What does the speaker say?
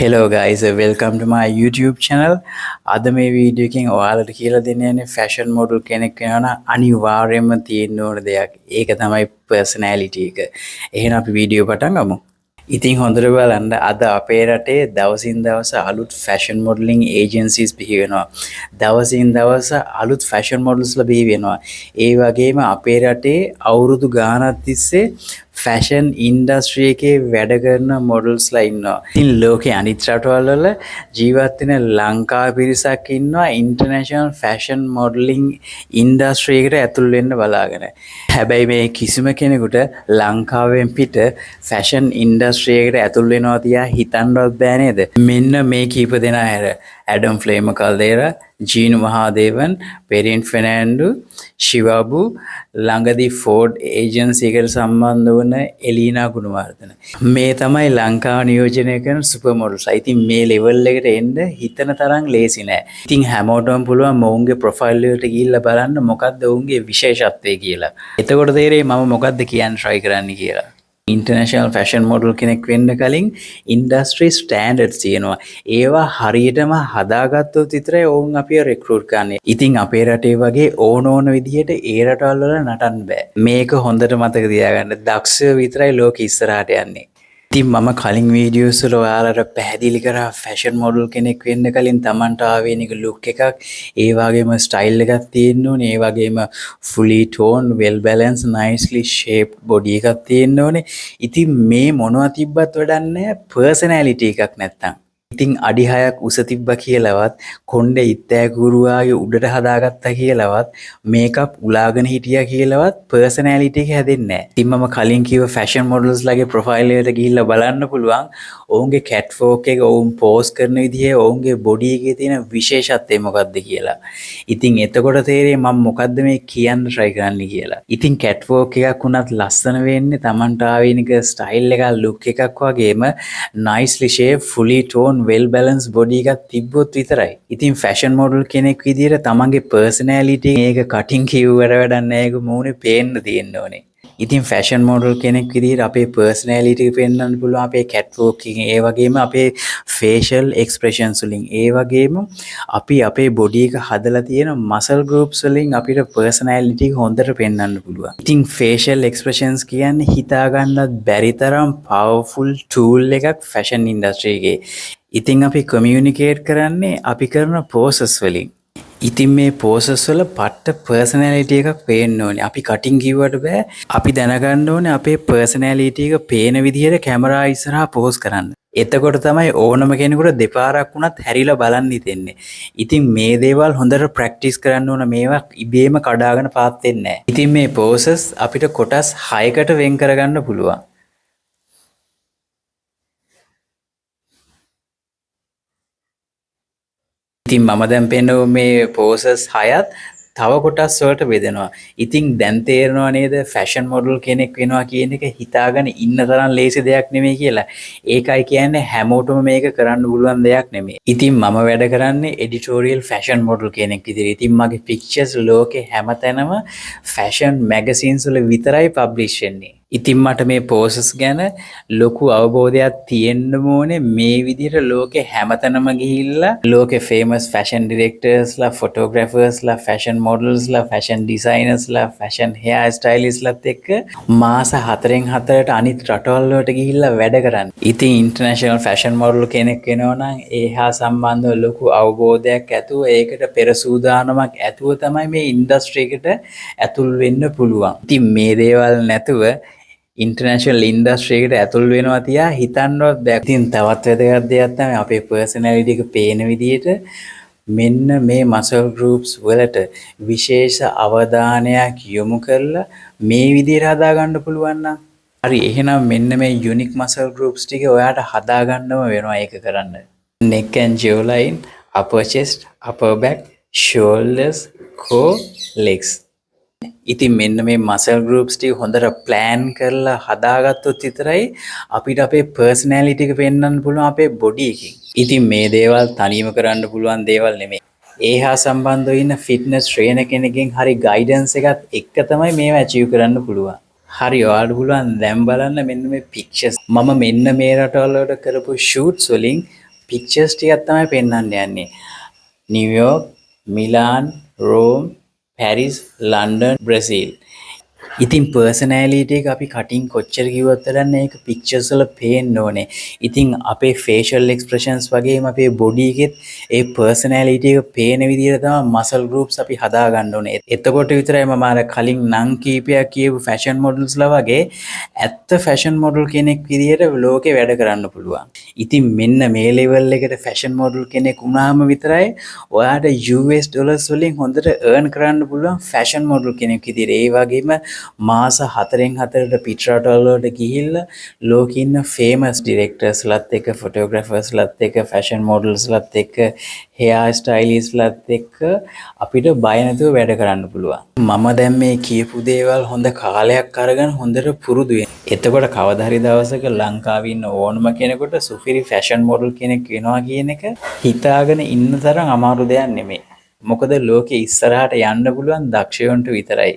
Hello guys, welcome to my YouTube channel. අද මේ video එකෙන් ඔයාලට කියලා දෙන්න යන්නේ ෆැෂන් මොඩල් කෙනෙක් වෙනවා නම් අනිවාර්යයෙන්ම තියෙන්න ඕන දෙයක්. ඒක තමයි පර්සනැලිටි එක. එහෙනම් අපි වීඩියෝ පටන් ගමු. ඉතින් හොඳට බලන්න, අද අපේ රටේ දවසින් දවස අලුත් ෆැෂන් මොඩලින් ඒජන්සිස් බිහි වෙනවා. දවසින් දවස අලුත් ෆැෂන් මොඩල්ස්ලා බිහි වෙනවා. ඒ වගේම අපේ රටේ අවුරුදු ගාණක් තිස්සේ ෆැෂන් ඉන්ඩස්ට්‍රි එකේ වැඩ කරන මොඩල්ස්ලා ඉන්නවා. ඉතින් ලෝකේ අනිත් රටවල් වල ජීවත් වෙන ලංකා පිරිසක් ඉන්නවා ඉන්ටර්නැෂනල් ෆැෂන් මොඩලින් ඉන්ඩස්ට්‍රි එකට ඇතුල් වෙන්න බලාගෙන. හැබැයි මේ කිසිම කෙනෙකුට ලංකාවෙන් පිට ෆැෂන් ඉන්ඩස්ට්‍රි එකට ඇතුල් වෙනවා තියා හිතන්නවත් බෑ නේද? මෙන්න මේ කීප දෙනා හැර ඇඩම් ෆ්ලේම කල්දේරා, ජීනු මහාදේවන්, පෙරින් ෆෙනෑන්ඩු, ශිවාබු, ළඟදී ෆෝඩ් ඒජන්සි එකට සම්බන්ධ වුණ එලීනා ගුණවර්ධන. මේ තමයි ලංකාව නියෝජනය කරන සුපර් මොඩල්ස්. ඉතින් මේ ලෙවල් එකට එන්න හිතන තරම් ලේසි නෑ. ඉතින් හැමෝටම පුළුවන් මොවුන්ගේ ප්‍රොෆයිල් එකට ගිහිල්ලා බලන්න මොකද්ද ඔවුන්ගේ විශේෂත්වය කියලා. එතකොට තේරෙයි මම මොකද්ද කියන්න try කරන්නේ කියලා. ඉන්ටර්නැෂනල් ෆැෂන් මොඩල් කෙනෙක් වෙන්න කලින් ඉන්ඩස්ට්‍රි ස්ටෑන්ඩඩ්ස් තියෙනවා. ඒවා හරියටම හදාගත්තොත් විතරයි ඔවුන් අපිව රෙක්‍රූට් කරන්නේ. ඉතින් අපේ රටේ වගේ ඕන ඕන විදිහට ඒ රටවල් වල නටන්න බෑ. මේක හොඳට මතක තියාගන්න. දක්ෂයෝ විතරයි ලෝකෙ ඉස්සරහට යන්නේ. ඉතින් මම කලින් වීඩියෝස් වල ඔයාලට පැහැදිලි කරා ෆැෂන් මොඩල් කෙනෙක් වෙන්න කලින් Tamanට ආවේනික ලුක් එකක්, ඒ වගේම ස්ටයිල් එකක් තියෙන්න ඕනේ, ඒ වගේම fully toned, well balanced, nicely shaped body එකක් තියෙන්න ඕනේ. ඉතින් මේ මොනවා තිබ්බත් වැඩක් නෑ පර්සනැලිටි එකක් නැත්තම්. ඉතින් අඩි 6ක් උස තිබ්බ කියලාවත්, කොණ්ඩේ ඉත්තෑ කුරුවාගේ උඩට හදාගත්තා කියලාවත්, මේකප් උලාගෙන හිටියා කියලාවත් පර්සනැලිටි එක හැදෙන්නේ නෑ. ඉතින් මම කලින් කිව්ව ෆැෂන් මොඩල්ස් ලගේ ප්‍රොෆයිල් එකට ගිහිල්ලා බලන්න පුළුවන් ඔවුන්ගේ කැට් වෝක් එක, ඔවුන් පෝස් කරන විදිහ, ඔවුන්ගේ බොඩි එකේ තියෙන විශේෂත්වය මොකද්ද කියලා. ඉතින් එතකොට තේරෙයි මම මොකද්ද මේ කියන්න try කරන්නේ කියලා. ඉතින් කැට් වෝක් එකක් වුණත් ලස්සන වෙන්නේ Tamanට ආවේනික ස්ටයිල් එකක්, ලුක් එකක් වගේම nicely shaped, fully toned, well balanced body එකක් තිබ්බොත් විතරයි. ඉතින් ෆැෂන් මොඩල් කෙනෙක් විදියට තමන්ගේ පර්සනැලිටි එක කටින් කිව්වට වැඩක් නෑ, ඒක මූණේ පේන්න තියෙන්න ඕනේ. ඉතින් ෆැෂන් මොඩල් කෙනෙක් විදියට අපේ පර්සනැලිටි එක පෙන්වන්න පුළුවන් අපේ කැට් වෝක් එකෙන්, ඒ වගේම අපේ ෆේෂල් එක්ස්ප්‍රෙෂන්ස් වලින්, ඒ වගේම අපි අපේ බොඩි එක හදලා තියෙන මසල් ගෲප්ස් වලින් අපිට පර්සනැලිටි එක හොඳට පෙන්වන්න පුළුවන්. ඉතින් ෆේෂල් එක්ස්ප්‍රෙෂන්ස් කියන්නේ හිතා ගන්නත් බැරි තරම් පවර්ෆුල් ටූල් එකක් ෆැෂන් ඉන්ඩස්ට්‍රි එකේ. ඉතින් අපි කමියුනිකේට් කරන්නේ අපි කරන පෝසස් වලින්. ඉතින් මේ පෝසස් වල පට්ට පර්සනැලිටි එකක් පේන්න ඕනේ. අපි කටින් කිව්වට බෑ. අපි දැනගන්න ඕනේ අපේ පර්සනැලිටි එක පේන විදිහට කැමරා ඉස්සරහා පෝස් කරන්න. එතකොට තමයි ඕනම කෙනෙකුට දෙපාරක් වුණත් හැරිලා බලන්න හිතෙන්නේ. ඉතින් මේ දේවල් හොඳට ප්‍රැක්ටිස් කරන්න ඕන. මේවා ඉබේම කඩාගෙන පාත් වෙන්නේ නෑ. ඉතින් මේ පෝසස් අපිට කොටස් 6කට වෙන් කරගන්න පුළුවන්. ඉතින් මම දැන් පෙන්නුව මේ පෝසස් 6ත් තව කොටස් වලට බෙදෙනවා. ඉතින් දැන් තේරෙනවා නේද ෆැෂන් මොඩල් කෙනෙක් වෙනවා කියන එක හිතාගෙන ඉන්න තරම් ලේසි දෙයක් නෙමෙයි කියලා. ඒකයි කියන්නේ හැමෝටම මේක කරන්න පුළුවන් දෙයක් නෙමෙයි. ඉතින් මම වැඩ කරන්නේ එඩිටෝරියල් ෆැෂන් මොඩල් කෙනෙක් විදිහට. ඉතින් මගේ පික්චර්ස් ලෝකේ හැමතැනම ෆැෂන් මැගසින්ස් වල විතරයි පබ්ලිෂ් වෙන්නේ. ඉතින් මට මේ පෝසස් ගැන ලොකු අවබෝධයක් තියෙන්න ඕනේ මේ විදිහට ලෝකේ හැමතැනම ගිහිල්ලා ලෝකේ ෆේමස් ෆැෂන් ඩිරෙක්ටර්ස්ලා, ෆොටෝග්‍රැෆර්ස්ලා, ෆැෂන් මොඩල්ස්ලා, ෆැෂන් ඩිසයිනර්ස්ලා, ෆැෂන් හෙයාර් ස්ටයිලිස්ට්ලාත් එක්ක මාස 4න් 4ට අනිත් රටවල් වලට ගිහිල්ලා වැඩ කරන්න. ඉතින් ඉන්ටර්නැෂනල් ෆැෂන් මොඩල් කෙනෙක් වෙනවා නම් ඒ හා සම්බන්ධව ලොකු අවබෝධයක් ඇතුව, ඒකට පෙර සූදානමක් ඇතුව තමයි මේ ඉන්ඩස්ට්‍රි එකට ඇතුල් වෙන්න පුළුවන්. ඉතින් මේ දේවල් නැතුව ඉන්ටර්නැෂනල් ඉන්ඩස්ට්‍රි එකට ඇතුල් වෙනවා තියා හිතන්නවත් බෑ. ඉතින් තවත් වැදගත් දෙයක් තමයි අපේ පර්සනැලිටි එක පේන විදිහට මෙන්න මේ මසල් ගෲප්ස් වලට විශේෂ අවධානයක් යොමු කරලා මේ විදිහට හදාගන්න පුළුවන් නම් හරි. එහෙනම් මෙන්න මේ යුනික් මසල් ගෲප්ස් ටික ඔයාට හදාගන්නම වෙනවා ඒක කරන්න. Neck and jawline, upper chest, upper back, shoulders, core, legs. ඉතින් මෙන්න මේ මසල් ගෲප්ස් ටික හොඳට ප්ලෑන් කරලා හදාගත්තොත් විතරයි අපිට අපේ පර්සනැලිටි එක පෙන්වන්න පුළුවන් අපේ බොඩි එකෙන්. ඉතින් මේ දේවල් තනියම කරන්න පුළුවන් දේවල් නෙමෙයි. ඒ හා සම්බන්ධව ඉන්න ෆිට්නස් ට්‍රේනර් කෙනෙක්ගෙන් හරි ගයිඩන්ස් එකත් එක්ක තමයි මේවා ඇචීව් කරන්න පුළුවන්. හරි, ඔයාලට පුළුවන් දැන් බලන්න මෙන්න මේ පික්චර්ස්. මම මෙන්න මේ රටවල් වලට කරපු ෂූට්ස් වලින් පික්චර්ස් ටිකක් තමයි පෙන්වන්න යන්නේ. New York, Milan, Rome, Paris, London, Brazil. ඉතින් පර්සනැලිටි එක අපි කටින් කොච්චර කිව්වත් වැඩක් නෑ, ඒක පික්චර්ස් වල පේන්න ඕනේ. ඉතින් අපේ ෆේෂල් එක්ස්ප්‍රෙෂන්ස් වගේම අපේ බොඩි එකෙත් ඒ පර්සනැලිටි එක පේන විදිහට තමයි මසල් ගෲප්ස් අපි හදා ගන්න ඕනේ. එතකොට විතරයි මම අර කලින් නම් කීපයක් කියපු ෆැෂන් මොඩල්ස්ලා වගේ ඇත්ත ෆැෂන් මොඩල් කෙනෙක් විදිහට ලෝකේ වැඩ කරන්න පුළුවන්. ඉතින් මෙන්න මේ ලෙවල් එකට ෆැෂන් මොඩල් කෙනෙක් වුණාම විතරයි ඔයාට US dollars වලින් හොඳට අර්න් කරන්න පුළුවන් ෆැෂන් මොඩල් කෙනෙක් විදිහට. ඒ වගේම මාස හතරෙන් හතරට පිටරටවල් වලට ගිහිල්ලා ලෝකෙ ඉන්න ෆේමස් ඩිරෙක්ටර්ස්ලත් එක්ක, ෆොටෝග්‍රැෆර්ස්ලත් එක්ක, ෆැෂන් මොඩල්ස්ලත් එක්ක, හෙයාර් ස්ටයිලිස්ට්ලත් එක්ක අපිට බය නැතුව වැඩ කරන්න පුළුවන්. මම දැන් මේ කියපු දේවල් හොඳ කාලයක් අරගෙන හොඳට පුරුදු වෙන්න. එතකොට කවදා හරි දවසක ලංකාවේ ඉන්න ඕනම කෙනෙකුට සුපිරි ෆැෂන් මොඩල් කෙනෙක් වෙනවා කියන එක හිතාගෙන ඉන්න තරම් අමාරු දෙයක් නෙමෙයි. මොකද ලෝකෙ ඉස්සරහට යන්න පුළුවන් දක්ෂයන්ට විතරයි.